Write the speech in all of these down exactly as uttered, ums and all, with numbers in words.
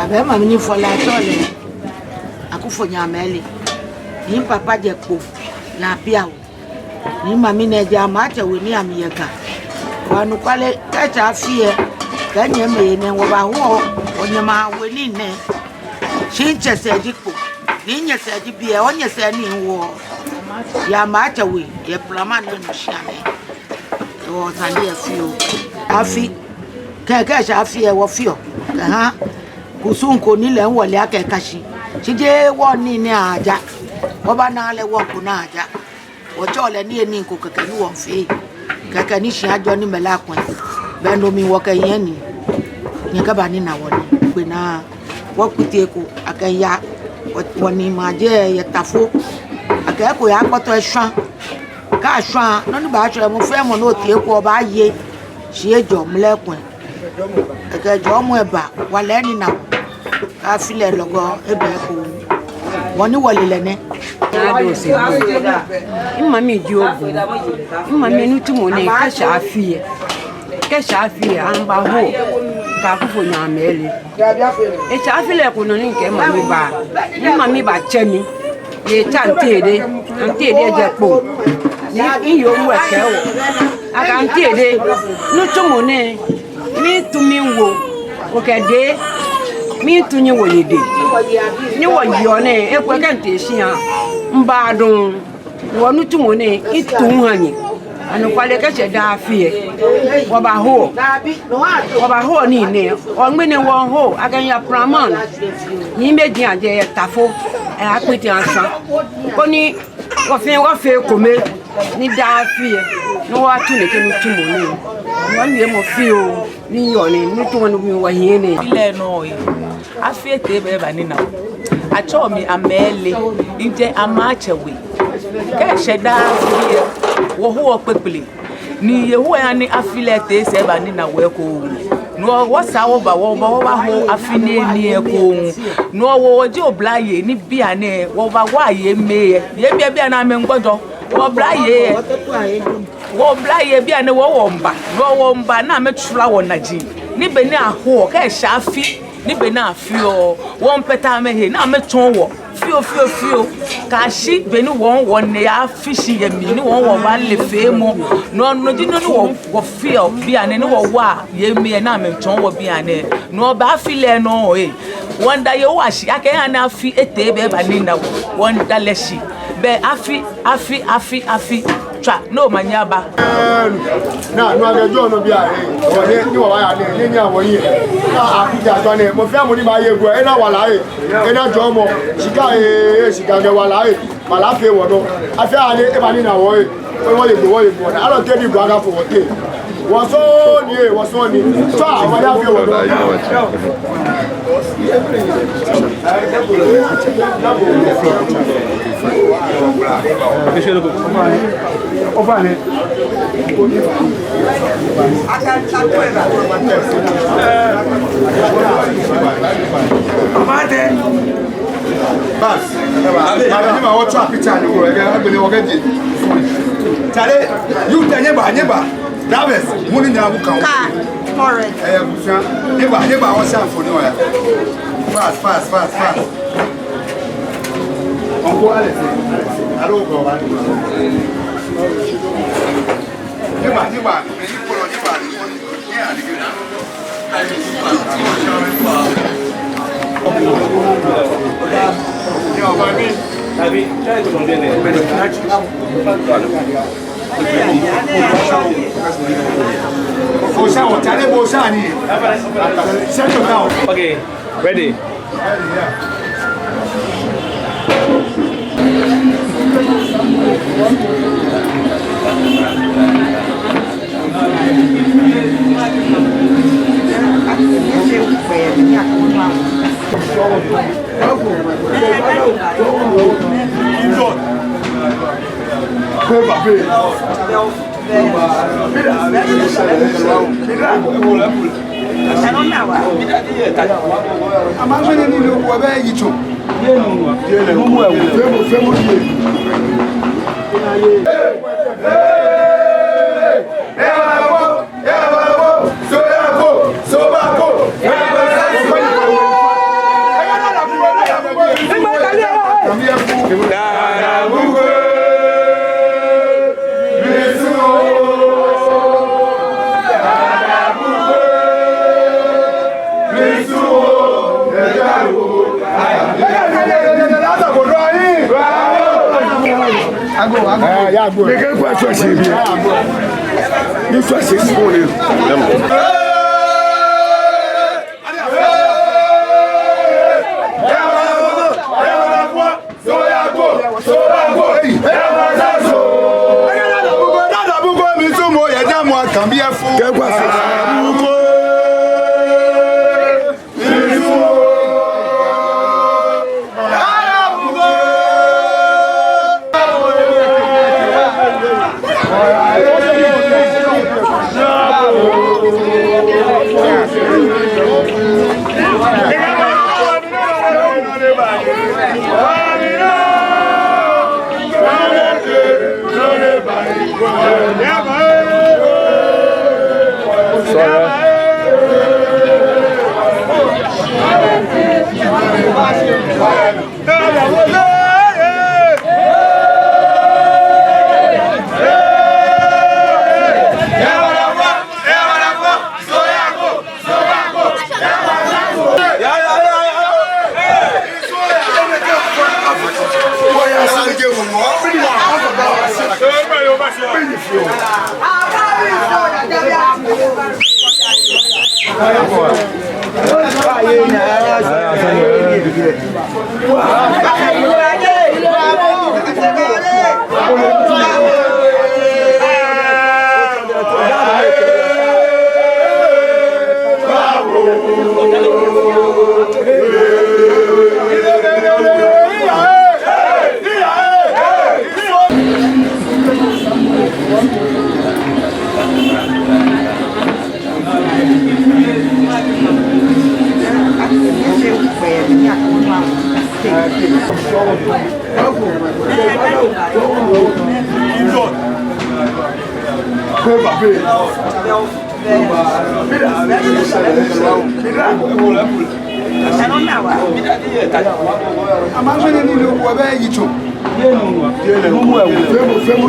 Abɛ mami ni fɔ lɛ atsɛɔ lɛ Akufonyo Amɛle. Ni mipapa jɛ Kpo, Laapiawo. Ni mimami nɛɛ jɛ Amatsɛ We ni amɛyɛ Ga. Wɔnɔkwale kɛtsɔ afi lɛ, kɛ nyɛmimɛi nɛɛ wɔbahoɔ wɔnyɛmimɛi awe nii nɛɛ. Shi mitsɛ sɛɛ ji Kpo, ni minyɛ sɛɛ ji biɛ, onyɛ sɛɛ ni miwoɔ. Yɛ Amatsɛ We, yɛ Plama nɛɛ nɔ shia nɛɛ. Wɔsane lɛ fioo. Afi. Kɛ, kɛtsɔ afi lɛ wɔfeɔ. Kɛha kusum ko ni lɛ hu wɔle akɛ eka shi. Shi jeee wɔnii nɛɛ aja. Wɔbana lɛ wɔko naa aja. Wɔtsɛɔ lɛ niyenii ko kɛkɛ ni wɔfeɔ. Kɛkɛ ni shia ajɔ ni mɛi lɛ akwɛ. Bɛ no mli wɔkɛhiɛ nii. Nyɛkɛba ni na wɔnii. Kpe naa wɔkpiti eko akɛya wɔ, wɔnii maje yɛ Tafo. Akɛ eko yakpɔtɔ eshwa. Kɛ ashwa, nɔ ni baashwɛ mɔ fɛɛ mɔ ni otee eko obaaye. Shi ejɔ mlɛ kwɛ. Ekɛ jɔɔmɔ eba, wala ni na. Kɛ afi lɛ lɔgɔ, ebɛ eko. Wɔ ni wɔle lɛ nɛ. Naa do se. Mimami ji Ogu. Mimami nitsumɔ nɛɛ, kɛtsɔ afi lɛ. Kɛtsɔ afi lɛ, amɛbahoɔ. Kɛ Akufonyo Amɛle. Etsɔ afi lɛ ko nɔ ni mikɛ mimami ba. Mimami batsɛ mi. Yɛ tsɛ Ante Ede. Ante Ede jɛ Kpo. Ni miyoo mu ekɛɛ wɔ. Akɛ Ante Ede. Nitsumɔ nɛɛ. Miitu miwo. Okɛ dɛŋ. Miitu miwo yɛ dɛŋ. Ni wɔyeɔ nɛɛ. Ekwɛ kɛ mitee shia. Mibaa dɔŋŋ. Wɔnitsumɔ nɛɛ, mitu miha nyɛ. Anɔkwale kɛtsɔ daa afi lɛ. Wɔbahoɔ. Wɔbahoɔ nii nɛɛ. Wɔŋmɛnɛ wɔhoɔ. Akɛ miya Plama. Ni mɛi ji ajɛ yɛ Tafo. Ɛ akpiti ashwa. Koni wɔfee, wɔfee ekome. Ni daa afi lɛ. Ni wɔtu nɛkɛ nitsumɔ nɛɛ. Wɔmiimɔ fioo. Ni yɔɔ nɛɛ, nitsumɔ nɛɛ wɔhiɛ nɛɛ. Afi lɛ nɔ lɛ. Afi etee bɛ eba ni na. Atsɛɔ mi Amɛle, mijɛ Amatsɛ We. Kɛtsɔ daa afi lɛ, wɔhoɔ kpekple. Ni yɛ hu lɛ ni afi lɛ tee sɛɛ eba ni na wɔ ekoŋŋ. No wɔsaa wɔba, wɔba, wɔbaho afi nɛɛ nii ekoŋŋ. No wɔ, wɔji oblayei ni bianɛ, wɔbawa yei mɛi. Yei mɛi bianɛ amɛmiigbɔjɔ. Wɔblayei. Wɔblayei bianɛ wɔ wɔmiiba, wɔ wɔmiiba ni amɛtswia wɔnaji. Ni be ni ahoɔ, kɛtsɔ afi, ni be ni afeɔ, wɔmiikpɛtɛ amɛhe, ni amɛtsɔɔ wɔ. Fioo, fioo, fioo. Kɛyashi be ni wɔ, wɔnine yafi shi yɛ mli, ni wɔ, wɔbaale feemɔ. No, no ji nɔ ni wɔ, wɔfeɔ bianɛ, ni wɔwa yei mɛi ni amɛmiitsɔɔ wɔ bianɛ. No bɛ afi lɛ nɔ lɛ. Wɔmiida Yehowa shi, akɛ eha ni afi etee bɛ eba ni na wɔ. Wɔmiida lɛ shi. Bɛ afi, afi, afi, afi. Tswa, ni omanye aba. Ɛɛ, naa, no akɛ jɔɔ nɔ biɛ, ɛɛ, wɔnɛ, ni wɔbaya nɛɛ, ni, ni awɔ yi. Naa, akutso atswa nɛɛ, mɔ fɛɛ mɔ ni baaye gu, ena wala, ɛɛ, ena jɔɔmɔ, shika, ɛɛ, shika kɛ wala, ɛɛ, wala fɛɛ wɔ nɔ. Afi anɛ, eba ni na wɔ, ɛɛ, wɔye gu, wɔye gu, naa, alɔ tɛ ni gu akafo wɔteŋ. Wɔsɔŋŋ ni, ɛɛ, wɔsɔŋŋ ni. Tswa, wɔya fɛɛ wɔ nɔ. Bas. Abɛ, abɛ, ni ma wɔ tswa picture ni wɔ, ɛɛ, agbɛnɛ wɔkɛje. Chale, you tell nyɛba, nyɛba. Drivers, mɔ ni nyɛabu kan. Car, correct. Ɛɛ, busa. Nyɛba, nyɛba, wɔsha mfoniri wɔya. Fast, fast, fast, fast. Uncle Alex, Alex, alo, bro. Nyɛba, nyɛba. Okay, ready. Ama mene ni lo ko bɛ yitso. Femo, femo, femo. Agoo, agoo. Ee, ya agoo. Mɛi kɛ kwa sɔ si bi. Ni sɔ si si ko ni. Kɛ kwa sɔ si. Ama mene ni lo ko bɛ yitso. Femo, femo, femo.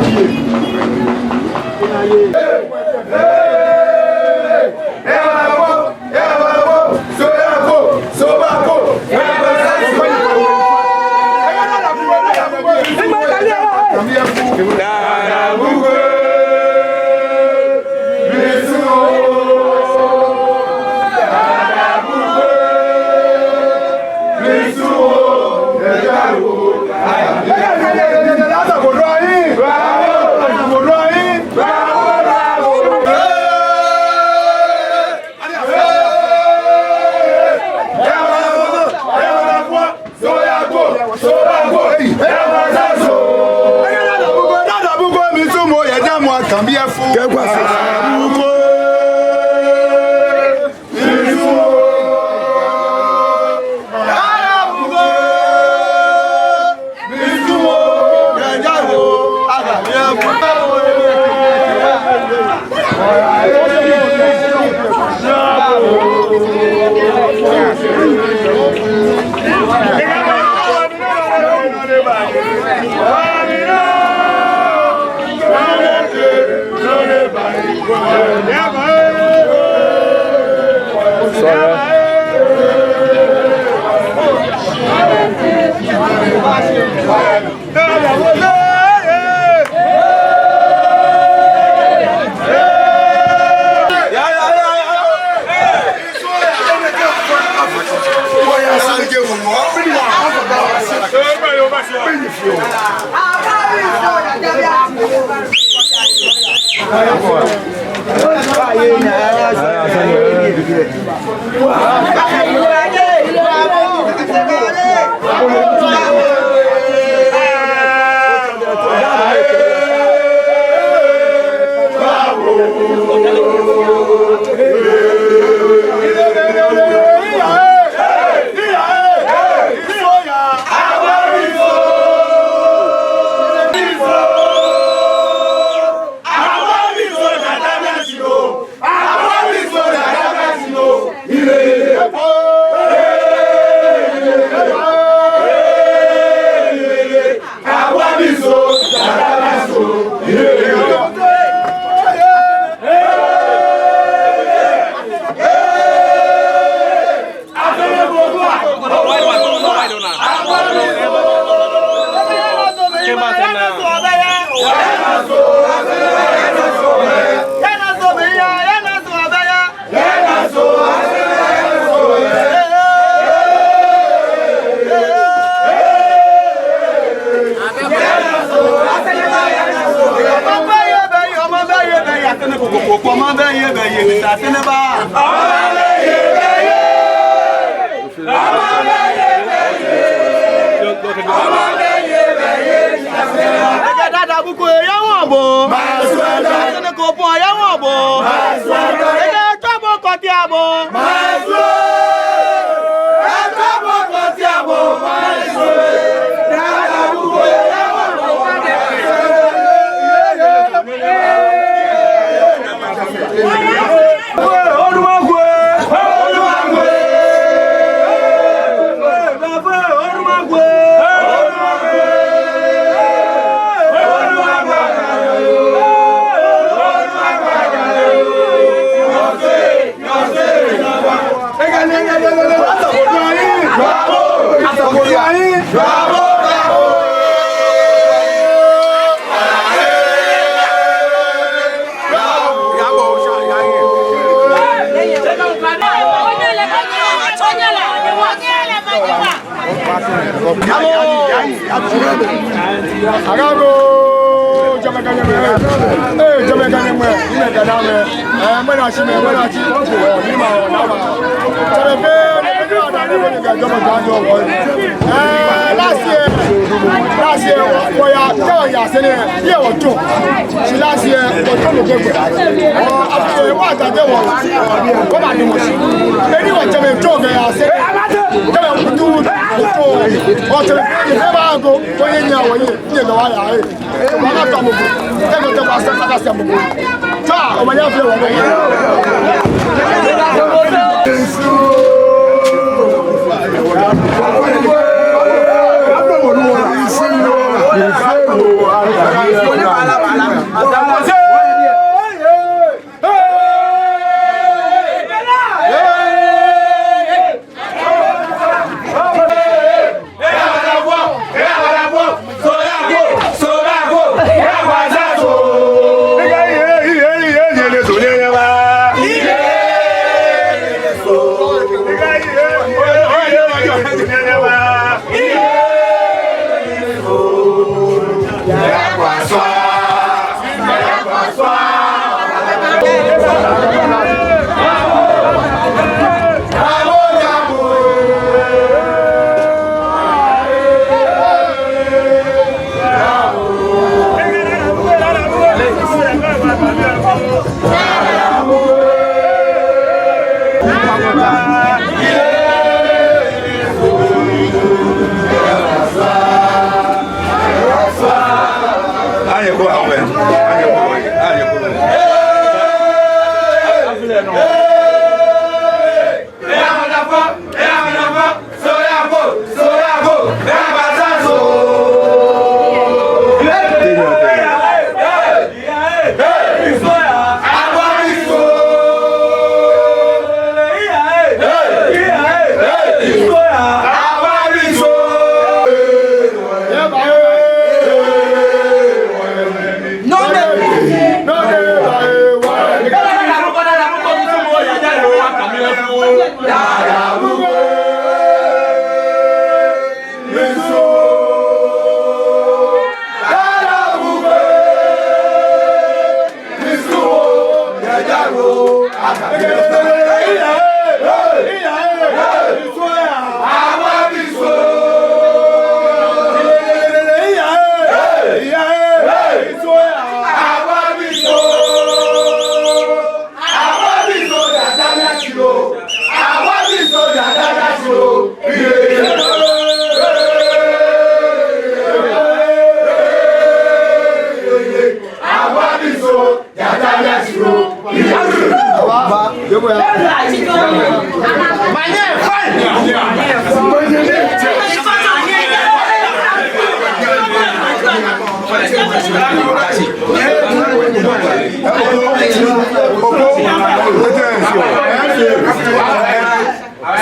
Bɛye, bɛye, Mister Seneba. Eke Dada Buko ye wɔŋ bo. Eke Noko Pɔn ye wɔŋ bo. Eke Tɔbɔ Kɔtia bo. Agoo, jɛmɛ kɛ nyɛmɛi, ee, jɛmɛ kɛ nyɛmɛi, nyɛmɛi kɛ damɛi, ee, mɛni ashi mɛi, mɛni ashi, ee, ni ma, na ma. Jɛmɛ fɛɛ, ni fɛɛ, ni fɛɛ, ni fɛɛ, ni fɛɛ, jɛmɛ kɛ jɛmɛ wɔ. Ee, last year, last year, wɔya, wɔya Sɛnɛ, yɛ wɔtsɔ. Shi last year, wɔtsɔ lɛ gbɛgbɛ. Ɔ, after, wɔta jɛ wɔ, wɔba ni wɔshi. Eni wɔtsɛmɛi tsɔ kɛya Sɛnɛ, jɛmɛ kutu, wɔtsɛmɛi, ni fɛɛ ba go, wɔye nya wɔye. Nyɛ dɔ wa ya, ee. Wa na tɔ mɔ ko. Tɛ ko tɛ ko asa asa mɔ ko. Tsa, o ma ya fie wa.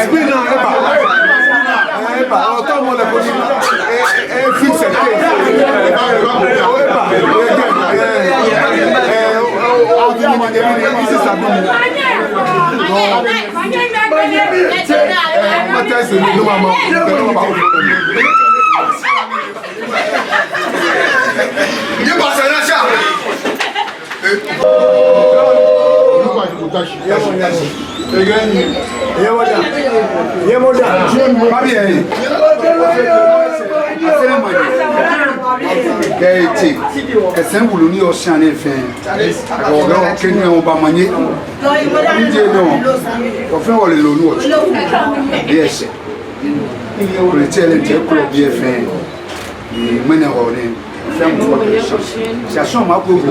Spin now, eba. Eba, ɔtɔ mɔ lɛ ko ni, e, e, e, fix it. Eba, e, e, e, e, o, o, o, o, this is a good one. No. E, mata ese ni, no, mama. Ni pasa na sha. Yɛ mɔ da. Yɛ mɔ da. Yɛ mɔ da. Mabi yɛ. Asere manye. Kɛ etsɛ. Kɛ sɛŋ wulu ni yɔɔ shia nɛɛ fɛɛ. Akɛ wɔ kɛ nɛɛ wɔba manye. Ni je nɔ. Wɔfɛɛ wɔle loo ni wɔtsu. Yes. Kule tsɛ lɛ ntɛ kulɔ biɛ fɛɛ. Ŋmɛnɛ hɔ nɛɛ, fɛɛ mɔ ko kɛ shia. Shia shɔŋ ma ko ko.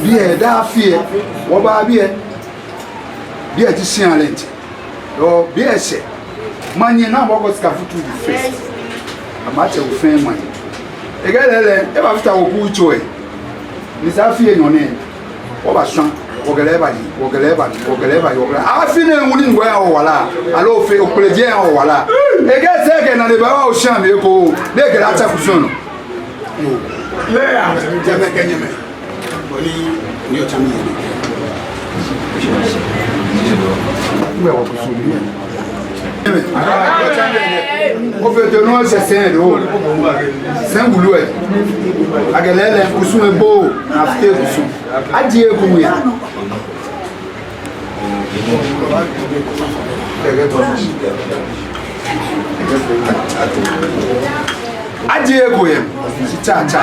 Biɛ daa fɛɛ, wɔba biɛ. Biɛ ji shia lɛ ntɛ. Yoo, biɛ sɛɛ. Manye naa mɔ ko sika futu di first. Amɛ atsɛ wɔ fɛɛ manye. Ekɛɛ lɛɛlɛŋ, ebafata wɔ ku tso ɛ. Ni sa fɛɛ nyɔ nɛɛ. Wɔbashwa, wɔkɛ lɛ baye, wɔkɛ lɛ baye, wɔkɛ lɛ baye, wɔkɛ lɛ. Afi nɛɛ ŋuli ŋwɛi yɛ wala, aloo fɛɛ okpleje yɛ wala. Ekɛɛ sɛɛ kɛ naa lɛ ba wɔ shia mli eko, ni ekɛ lɛ atsa kusum nɔ. Yoo. Lɛ ya, jɛmɛ kɛ nyɛmɛ. Bɔ ni, ni otsɛ mi yɛ. Mɛ wɔ kusum nɔ. Ofee tɛŋŋ nɔ sɛɛ sɛɛ do. Sɛɛ wulu ɛ. Akɛ lɛɛlɛŋ kusum ɛ bo. Afite kusum. Ajie eko yɛ. Ajie eko yɛ. Tsa tsa.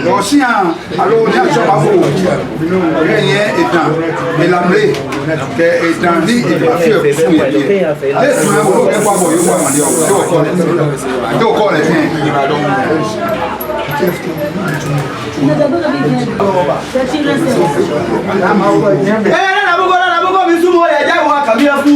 Lɔ shia. Aloo, ni atsɔ ba fo. Kɛ nyɛ edan, elamle, kɛ edan ni ebafi kusum yɛ biɛ. Lɛ sumɔ ko kɛ ba bo yɔɔ ba ma ni yɔɔ. Yɔɔ kɔ lɛ. Yɔɔ kɔ lɛ tɛŋŋ. Ee, na bugo, na bugo, mi sumɔ yɛ ja wa kamiya fu.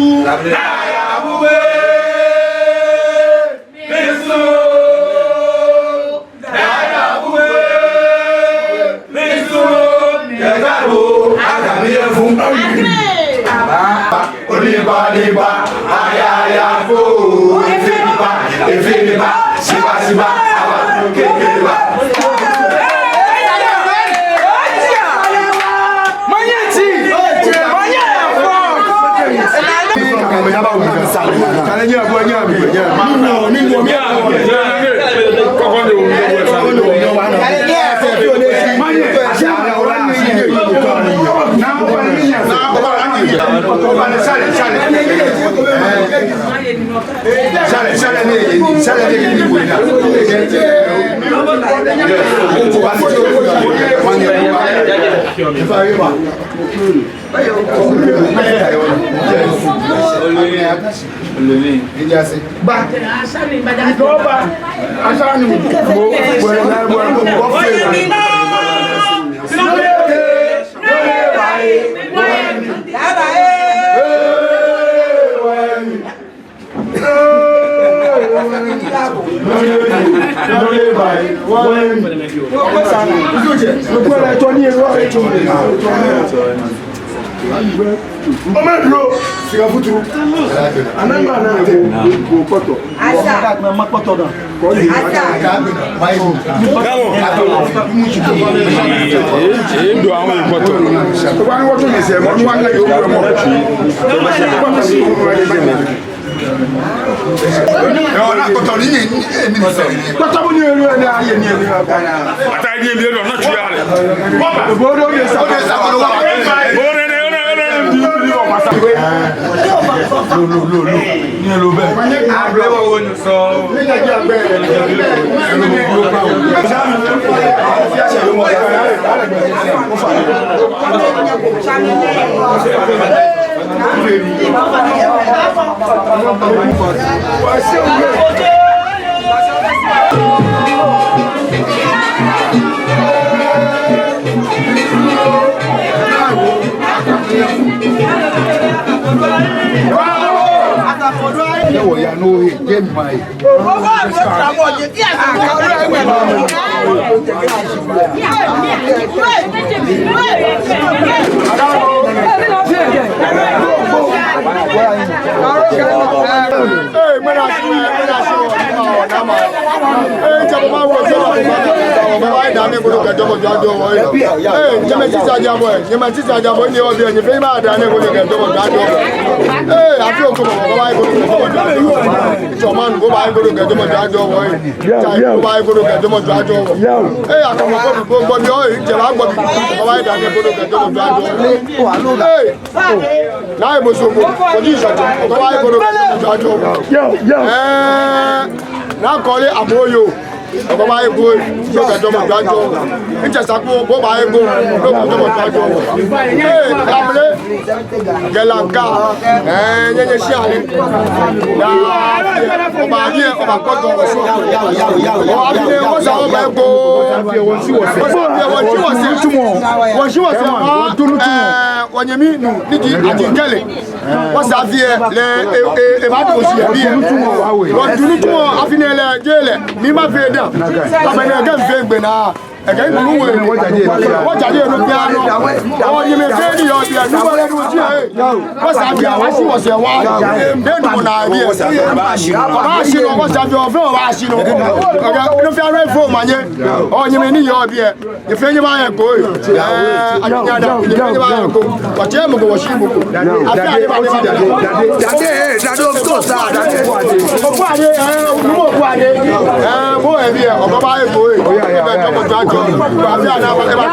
Ome bro, siga futuru. Anamba na te. Kpoto. Asa. Na ma kpoto na. Asa. Ee, ee, do awon kpoto. Wa ni woto ni se mo, mo anga yo mo. Yoo, na kpoto ni, ni, ni, ni, ni. Kpoto bu ni, ni, ni, ni, ni, ni. Ata ni, ni, ni, ni, ni, ni. Bo do ni sa. Bo do ni sa, bo do wa. Bo ni, ni, ni, ni, ni, ni, ni, ni. Lo, lo, lo, lo. Ni lo bɛ. Ni wɔya nɔ he, je ma he. Ee, Tsɛ Baba, wɔsɛɛ Baba, Baba, wɔbaa dani ko kɛ jɔɔmɔ jɔɔ jɔɔ wɔ. Ee, Tsɛ Mɛi Sisa Ajaabɔi, Tsɛ Mɛi Sisa Ajaabɔi, ni yɔɔ biɛ, nyɛfɛɛ nyɛbaa dani ko kɛ jɔɔmɔ jɔɔ jɔɔ wɔ. Ee, Afi Oko, Baba, wɔbaa ko kɛ jɔɔmɔ jɔɔ jɔɔ wɔ. Tsɔman, wɔbaa ko kɛ jɔɔmɔ jɔɔ jɔɔ wɔ. Tsai, wɔbaa ko kɛ jɔɔmɔ jɔɔ jɔɔ wɔ. Ee, Akamɔ ko bi, ko gbɔ bi, oo, Tsɛ Baba gbɔ bi, Baba, wɔbaa dani ko kɛ jɔɔmɔ jɔɔ jɔɔ wɔ. Ee, Naa Ebosogo, ko ji shɔtɔ, Baba, wɔbaa ko kɛ jɔɔmɔ jɔɔ jɔɔ wɔ. Ee, Naa Kɔle Aboyo, wɔbaa ko, ko kɛ jɔɔmɔ jɔɔ jɔɔ wɔ. Mitsɛ Saku, wɔbaa ko, ko kɛ jɔɔmɔ jɔɔ jɔɔ wɔ. Ee, Lamle, Gɛlanka, ee, nyɛ nyɛshia lɛ. Daa, wɔbaa biɛ, wɔbaa kɔtɔ wɔsɛɛ. Wɔbaa biɛ, wɔsɛɛ, wɔbaa ko. Wɔsɛɛ, wɔsɛɛ, wɔsɛɛ. Wɔsɛɛ, wɔsɛɛ, wɔsɛɛ. Ee, wɔnyɛmi nuu, ni ji Aji Kɛlɛ. Wɔsɛɛ afi lɛ, lɛ, e, e, ebaa to shi yɛ biɛ. Wɔtsu nitsumɔ afi nɛɛ lɛ, jeee lɛ, ni mafee dã. Abɛ nɛɛ kɛ mifee gbɛ naa. Ekɛ ikulu wɛ. Wɔjaje nɔ bianɛ. Wɔnyɛmimɛi fɛɛ ni yɔɔ biɛ, nu wale nu ji, ee. Wɔsɛɛ afi, wɔshi wɔsɛɛ wa. Dɛ nu naa biɛ. Wɔbaashi nɔ, wɔsɛɛ afi, wɔfɛɛ wɔbaashi nɔ. Ekɛ, nu fɛɛ rɛ fo manye. Wɔnyɛmimɛi ni yɔɔ biɛ. Nyɛfɛɛ nyɛbaa yɛ ko. Ee, anyɛ da, nyɛfɛɛ nyɛbaa yɛ ko. Wɔtsɛ mɔ ko, wɔshi mɔ ko. Afi ade ba, ade ba. Dade, ee, dade, of course, ah, dade. Okwale, ee, Nuumo Okwale. Ee, bo ebi, ee, Baba, ee, ko, ee. Oya, ya, ya. Afi ade ba, ade ba.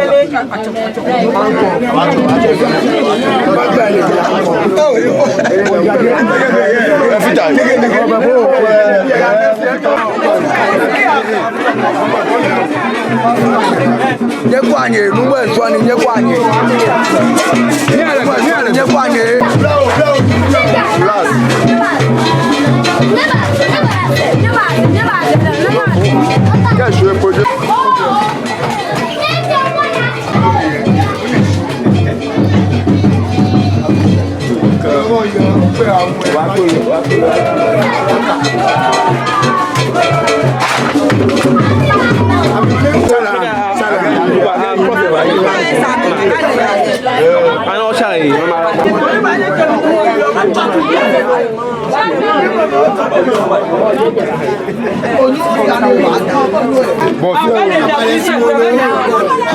Big up. Nyɛkwɛa nyɛ, Nuumo Nsuani, nyɛkwɛa nyɛ. Nyɛkwɛa nyɛ. Last.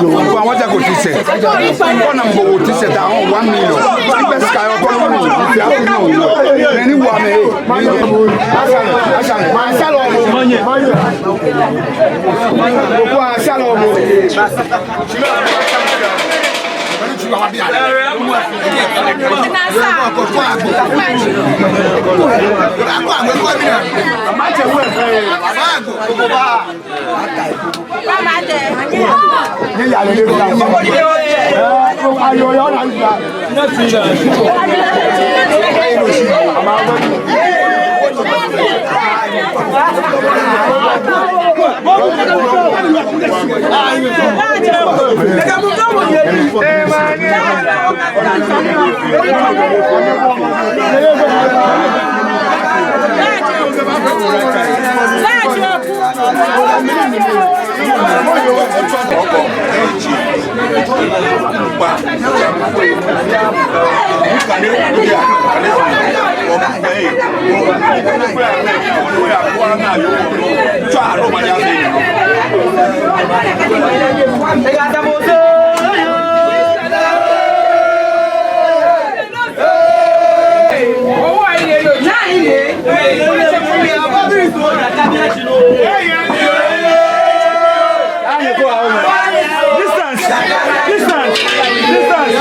Yoo, wɔja ko ti sɛ. Kɔna mɔ ko ti sɛ da on one million. Ni bɛ sika yɔɔ kɔnɔ mɔ ko ti sɛ afi nɔ. Mɛni wa mɛ. Asha, asha, ma sha lɔ mɔ. Ko asha lɔ mɔ. Distance! Distance! Distance!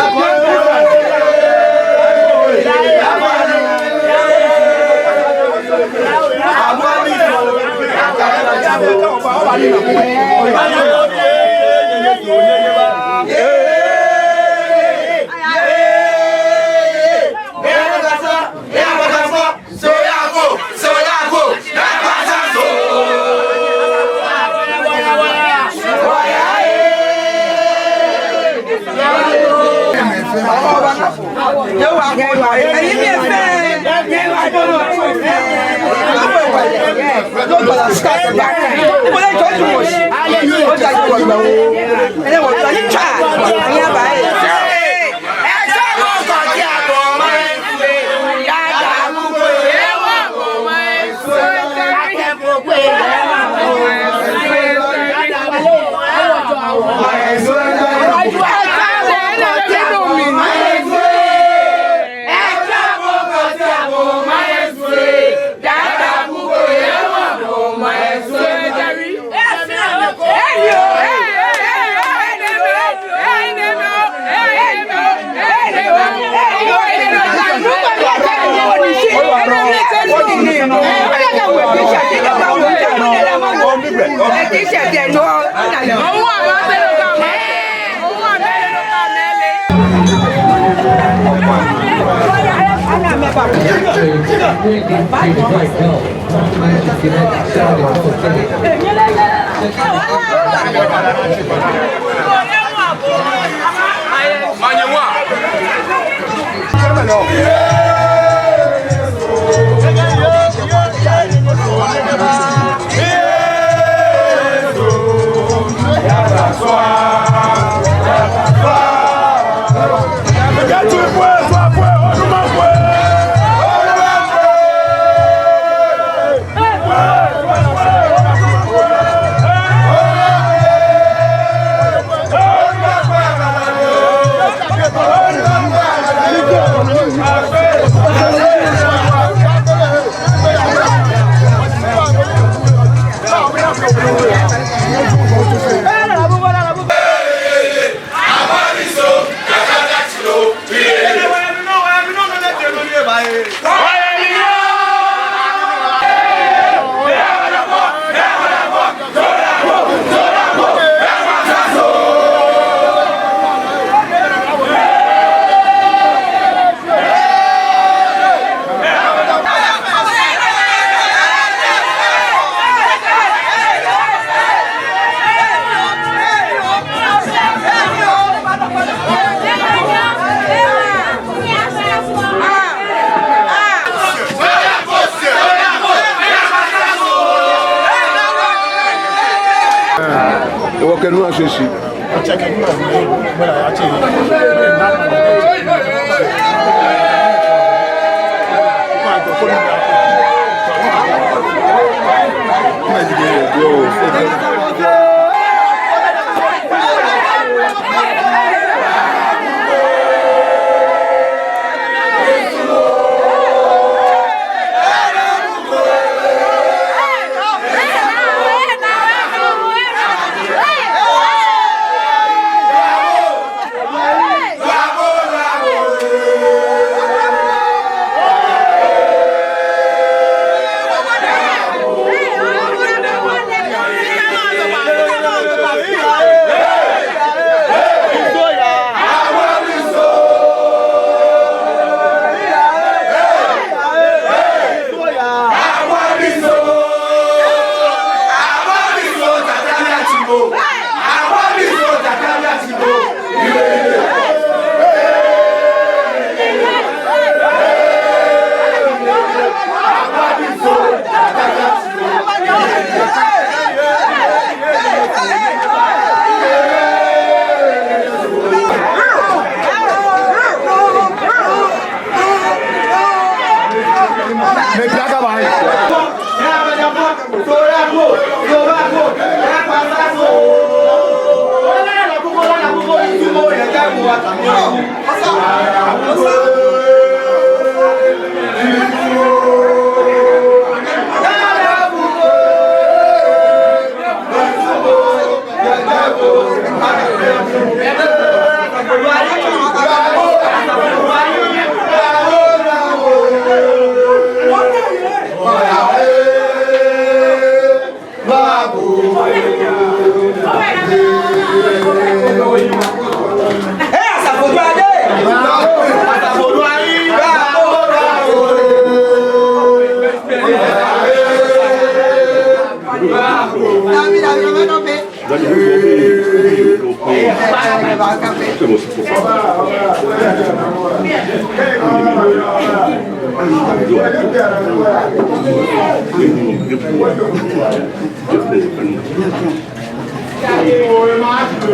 Ewɔ kɛ nu asɔ shi.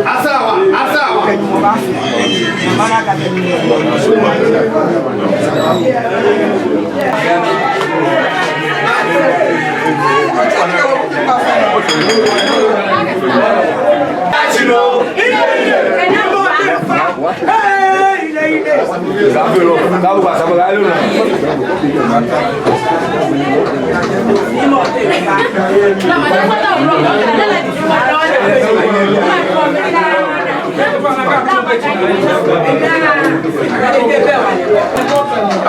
Asawa, asawa.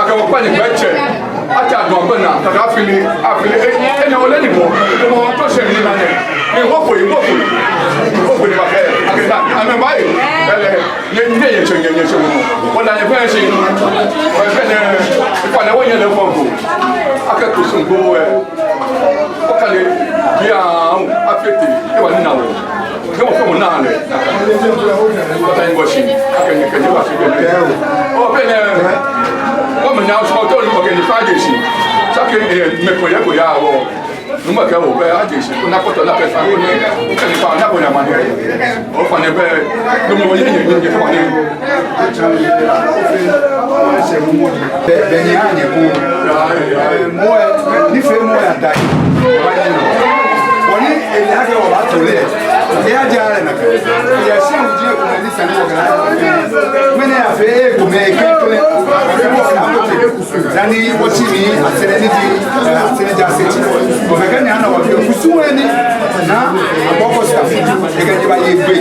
Akɛ wɔkpa ni gbɛtsɛ. Atsɛ adɔ gbɛ naa, kaka afili, afili, e, e, enɛ ole ni bɔ, e, mɔ tɔ sɛ ni na nɛ. Ni wɔ ko yi, wɔ ko yi. Wɔ ko yi ba kɛ, akɛ na, amɛ ba yi. Ɛlɛ, nyɛ, nyɛ, nyɛ tsɛ, nyɛ, nyɛ tsɛ mɔ. Wɔ na nyɛ fɛɛ shi. Wɔ fɛɛ nɛ, kpa nɛ wɔ nyɛ lɛ fɔ ko. Akɛ kusum ko, ɛ. Okale, bia, afete, ewa ni na wɔ. Kɛ mɔ fɛɛ mɔ naa lɛ. Kɔta yin bɔ shi. Akɛ ni kɛ ni wa shi kɛ ni. Ɔ, bɛ nɛ. Kɔ mɛ na sɔ tɔ ni kɔ kɛ ni fa je shi. Sake, ɛ, mɛ ko yɛ ko ya wɔ. Numa kɛ wɔ bɛ a je shi. Ko na kɔtɔ na kɛ fa ko ni. Kɛ ni fa na ko na ma ni. Ɔ fa ni bɛ. Numa wɔ yɛ yɛ ni fa ni. Bɛ, bɛ nyɛ a nyɛ ko. Mɔ, ni fee mɔ ya da. Bɔ ni, ele akɛ wɔ ba to lɛ. Eya ja lɛ na. Eya shi mu je ko ni sani wɔ kɛ. Mɛni ya fee ko mɛ kɛ to lɛ. Dani wɔ shi ni asere ni di, asere ja se ti. Ko mɛ kɛ ni ana wɔ fee kusum ni. Na, abɔ ko sa fi. Ekɛ ni ba ye gbe.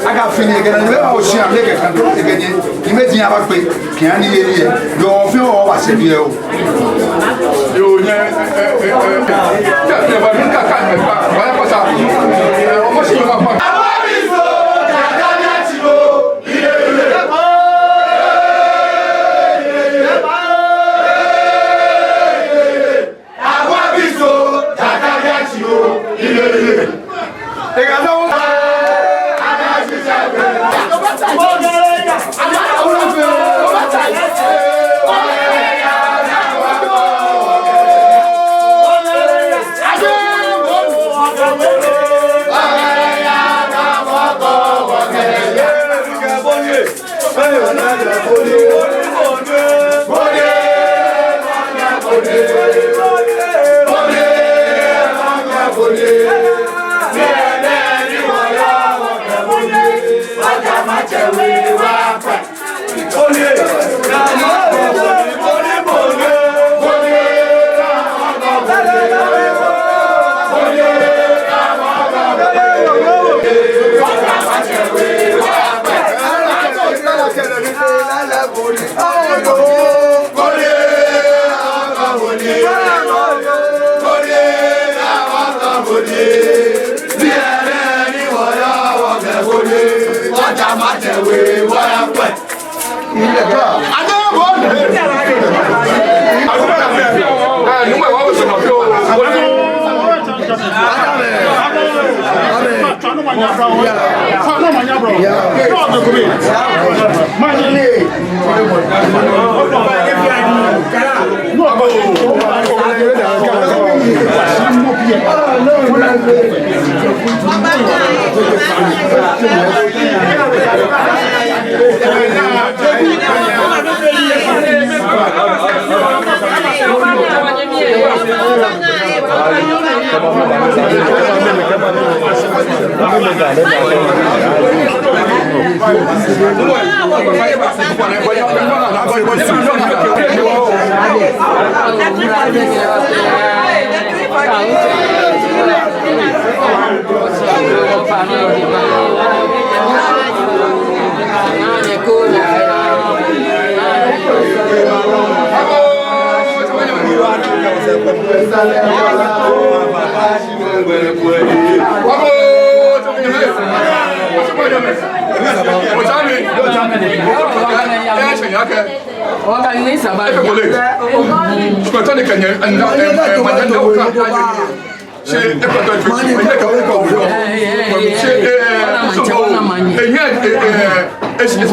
Akafili ekɛ na ni bɛ ba oshi a lɛ kɛ kan to ekɛ ni. Ni mɛ ti ya ba gbe. Kɛ ani yeli yɛ. Yɔ fɛɛ wɔ ba se bi yɛ o. Yoo, nyɛ, ɛ, ɛ, ɛ, ɛ. Nyɛ, nyɛ ba mi ka ka, ɛ, ba, ba ya kɔsa. Ɛ, ɔmɔ shi yɔ ma kpa.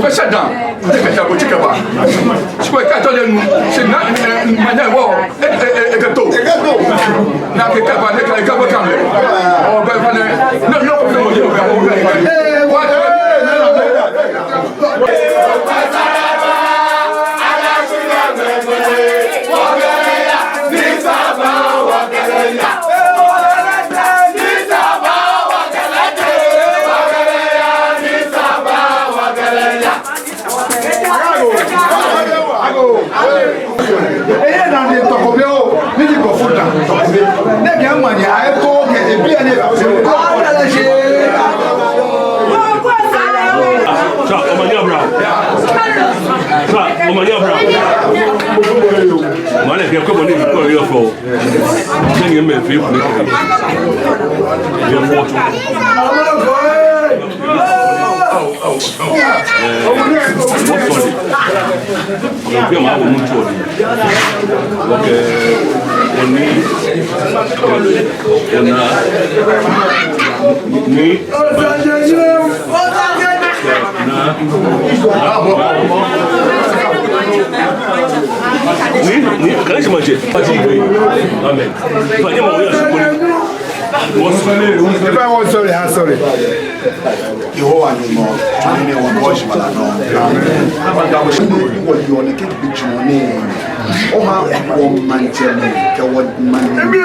Special down. Eka ta bo chikaba. Chikwa eka tɔ lɛ nu. Shi na, eh, manya wɔ. Eh, eh, eh, eka to. Eka to. Na ke kaba, eka, eka bo kan lɛ. O, ba fa nɛ. No, no, no, no, no, no, no. What? Eye dani tɔkɔbe oo, ni ji kɔfu dani tɔkɔbe. Nɛkɛ manye, aye ko kɛ ebi ane ba se. Mɛi fɛɛ kuli kɛ. Yɛ mɔ tɔ. Au, au, au. Ɛɛ, mɔ tɔ de. Yɛ fɛɛ ma wo mɔ tɔ de. Ok. Oni. Ona. Ni. Ni, ni, kala shi maje. Amen. Fanye maoya shughuli. If I want sorry, ha sorry. Yehowa Nyɔŋmɔ, tsɔne ni wɔbɔ shi wala nɔ. Amen. Aba da wɔ shi ni wɔyɔɔ nɛkɛ gbijurɔ nɛɛ. Oha wɔmaŋtsɛmɛi kɛ wɔmanyɛmɛi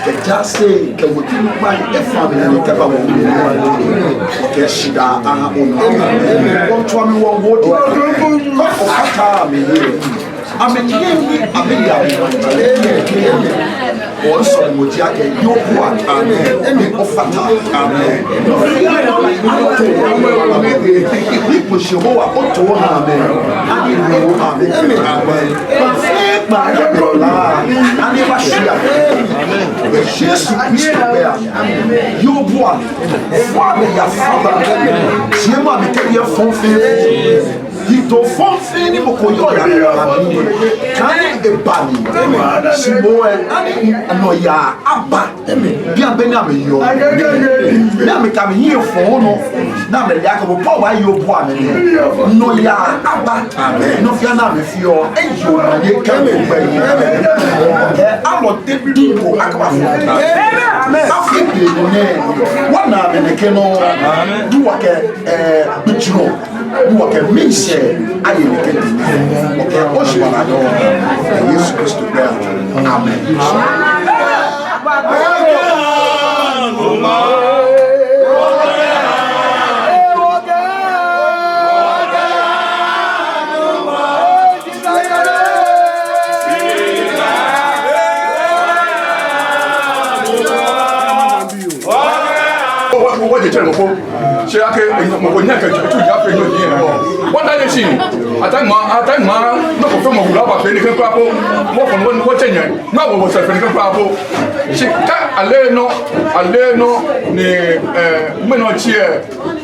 kɛ jaasɛi kɛ wɔteŋ kpakpai efã mli ni kɛba wɔmli. Wɔkɛ shidaa aha onɔ. Wɔtswa mli wɔwo di. Kɔ okata amɛyi. Amɛnyɛmi, amɛyɛ amɛmaŋtsɛ. Wɔsɔlemɔ ji akɛ, Yehowa, amen. Ni ofata, amen. Ni Yehowa oto, amen. Ani wo, amen. Amen. Ani ba shia. Yesu Kristo gbɛi, amen. Yehowa, fã amɛ yafã ba. Jeee mɔ amɛkɛ yɛ fɔŋ fɛɛ. Yitso fɔŋ fɛɛ ni mɔ ko yɔɔ yɛ amɛ mli. Kã ni eba mli. Shi moŋ lɛ, ani nɔyaa aba. Bianɛ be ni amɛyɔɔ. Ni amɛkɛ amɛhiɛ fɔ̃ onɔ. Ni amɛle akɛ bo po wa Yehowa amɛ. Nɔyaa aba. Nɔ fɛɛ ni amɛfeɔ, eyi omanye kɛ ogbɛi. Ɛɛ, alɔ te di ko akaba fɔ̃. Afi be nɛɛ, wɔna amɛ nɛkɛ nɔ. Duwa kɛ, ɛɛ, gbijurɔ. Ni wɔkɛ miishɛɛ aye nɛkɛ nii. Wɔkɛ oshiwala dɔŋŋ. Yɛ Yesu Kristo gbɛi. Amen. Wɔ, wɔ, wɔje tsɛ mɔ ko. Shi akɛ, mɔ ko nyɛ kɛ tsu, tsu ya fɛɛ nyɔ nyɛ. Wɔta nyɛ shi. Ata ŋmaa, ata ŋmaa, nɔ ko fɛɛ mɔ wula ba fɛɛ nɛkɛ kpakpo. Wɔfɔ̃, wɔ, wɔtsɛ nyɛ. Ŋmaa wɔ, wɔsɛɛ fɛɛ nɛkɛ kpakpo. Shi kã ale nɔ, ale nɔ, ni, ɛɛ, mɛnɔ tsɛ,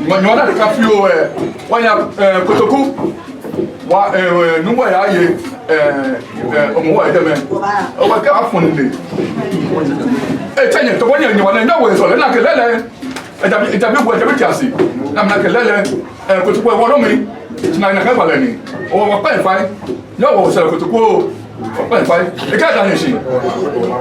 mɔ nyɔ na de ka fioo, ɛɛ, wɔya, ɛɛ, Kotoku. Wa, ɛɛ, ɛɛ, nuŋ wɔyaye, ɛɛ, ɛɛ, ɔmɔ wɔyɛ jɛmɛ. Ɔwɔ kɛ afɔ̃ nii. Ɛɛ, tsɛ nyɛ, tɔ ko nyɛ, nyɛ wa nɛ, nyɛ wɔ sɔlɛ, na kɛ lɛlɛ. Ejabi, ejabi wɔ, ejabi tiasi. Na mina kɛ lɛlɛ, ɛɛ, Kotoku wɔ lɔ mi. Tina ina kɛ falɛ ni. Ɔwɔ wɔ kpɛ fai. Nyɛ wɔ sɔlɛ Kotoku. Kpɛ fai. Eka da ni shi.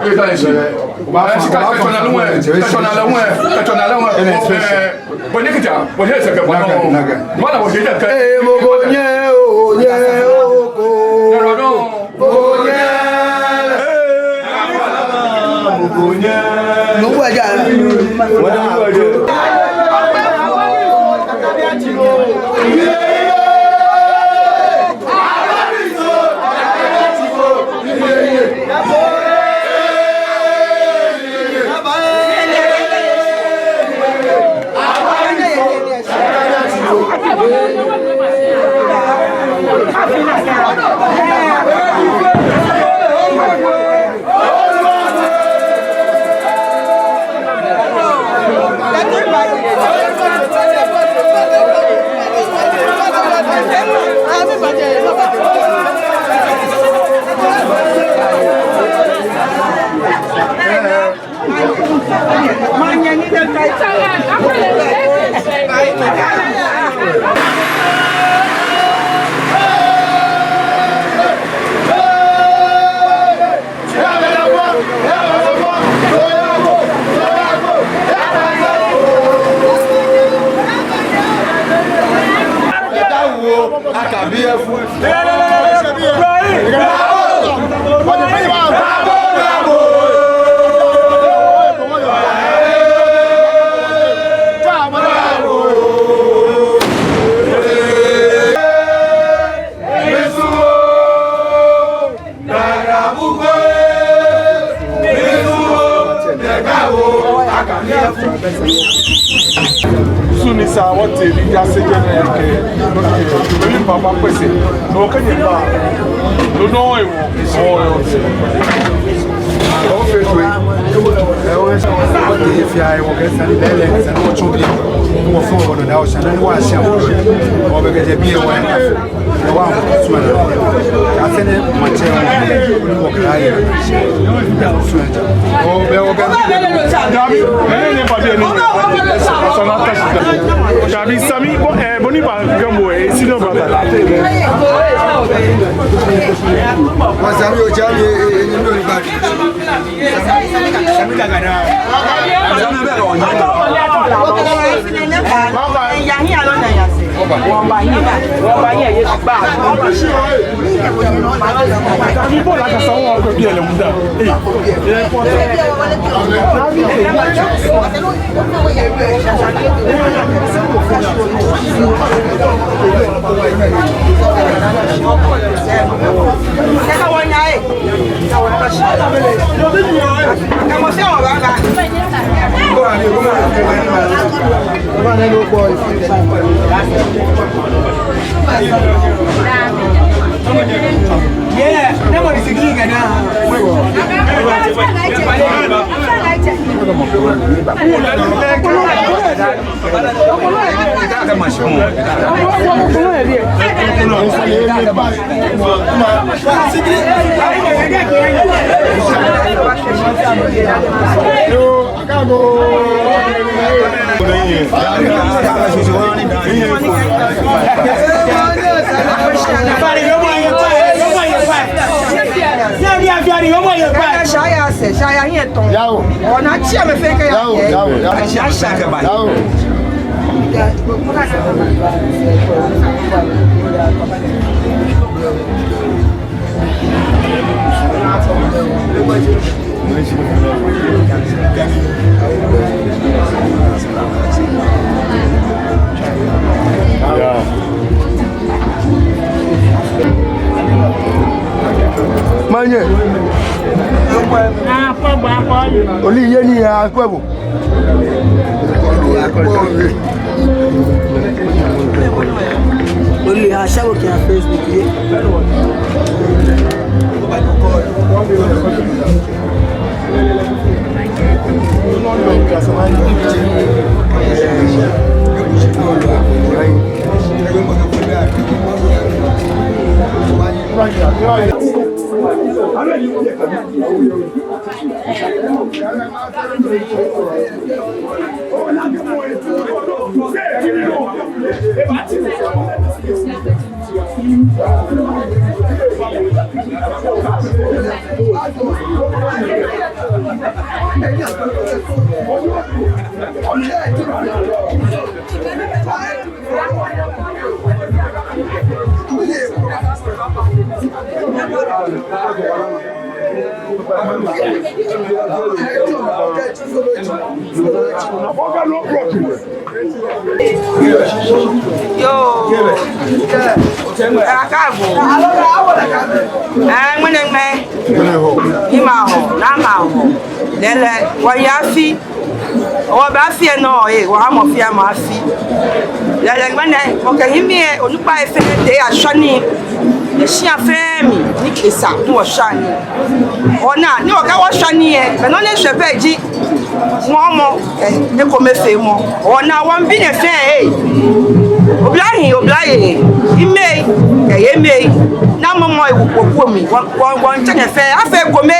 Eka da ni shi. Ɛɛ, shi ka, ka tsɔna lɛ ŋwɛ. Ka tsɔna lɛ ŋwɛ. Ka tsɔna lɛ ŋwɛ. Ɛɛ, Bɔ ni kita, bɔ ni sɛkɛ bɔ. Naga, naga. Mana bɔ ni sɛkɛ. Ee, mɔ ko nyɛ o, nyɛ o ko. Nyɛ o. Mɔ ko nyɛ. Mɔ ko nyɛ. Nuŋtsɔ ja. Suni sa wɔtee ni ya se jɛ nɛkɛ. Mɛni papa kpɛsɛ. Nɔ kɛ nyɛ ba. Nɔ nɔ ewo. Wɔfee toi. Ee, wɔkɛ sane, wɔte fɛɛ, wɔkɛ sane lɛɛlɛŋ, sane wɔtsɔ biɛ. Wɔfee wɔnɔ daa, wɔsane ni wɔshi amɛ. Wɔbɛ kɛjɛ biɛ wɔ. Ee, wɔ, sumana. Asɛnɛ maŋtsɛ wɔ. Wɔkɛ aye. Sumana. Wɔbɛ, wɔbɛ. Dabi, mɛni ni papa ni. Dabi, Sami, bo, ee, bo ni ba Gambo, ee, senior brother. Wa Sami, o Sami, ee, ee, ee, ni no ni ba. Shaya sɛɛ, shaya hiɛ tɔŋ. Yao. Ona tsi amɛ fɛɛ kɛ yao. Yao, yao, yao. Shaya sɛɛ kɛ ba. Yao. Manye. Oli yɛ ni ya kwɛ bo. Only I shall look at Facebook, eh? Yoo. Akaabo. Ee, ŋmɛnɛ ŋmɛnɛ. Ima hɔ, naa ma hɔ. Lɛɛlɛŋ, wɔya afi. Wɔbɛ afi nɔ, ee, wɔha mɔ fɛɛ mɔ afi. Lɛɛlɛŋ ŋmɛnɛ, wɔkɛ hiɛmɛɛ, onukpai fɛɛ tee ashwa nii. Yɛ shia fɛɛ mli, ni esa, ni wɔshwa nii. Ona, ni wɔkɛ wɔshwa nii lɛ, be nɔ ni eshwɛ pɛ ji ŋɔɔmɔ, ee, ekomefeemɔ. Ona, wɔmiibi nyɛ fɛɛ, ee. Oblahii, oblayei, yei mɛi, ee, yei mɛi. Namɔ mɔ ewu kpokpo mli, wɔ, wɔ, wɔmiitsɛ nyɛ fɛɛ, afee ekome.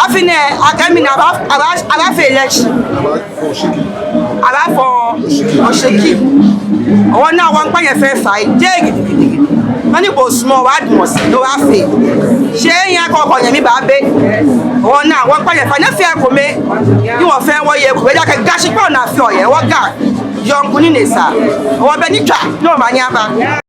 Afi nɛɛ, akɛ mɛni aba, aba, abafee election. Abaafɔ osheki. Ona, wɔmiikpa nyɛ fɛɛ fai, jeee gidigidi. Nɔ ni bo osumɔɔ, obaadamɔ shi, ni obaafee. Shi ehiaaa akɛ okɛ onyɛmi baabe. Ona, wɔmiikpa nyɛ fai, nyɛfea ekome. Ni wɔ fɛɛ wɔye ekome, ejaakɛ Ga shikpɔŋ nɔ afeɔ yɛ, wɔ Ga. Yɔɔ ŋkunii ni esa. Wɔbɛ ni tswa, ni omanye aba.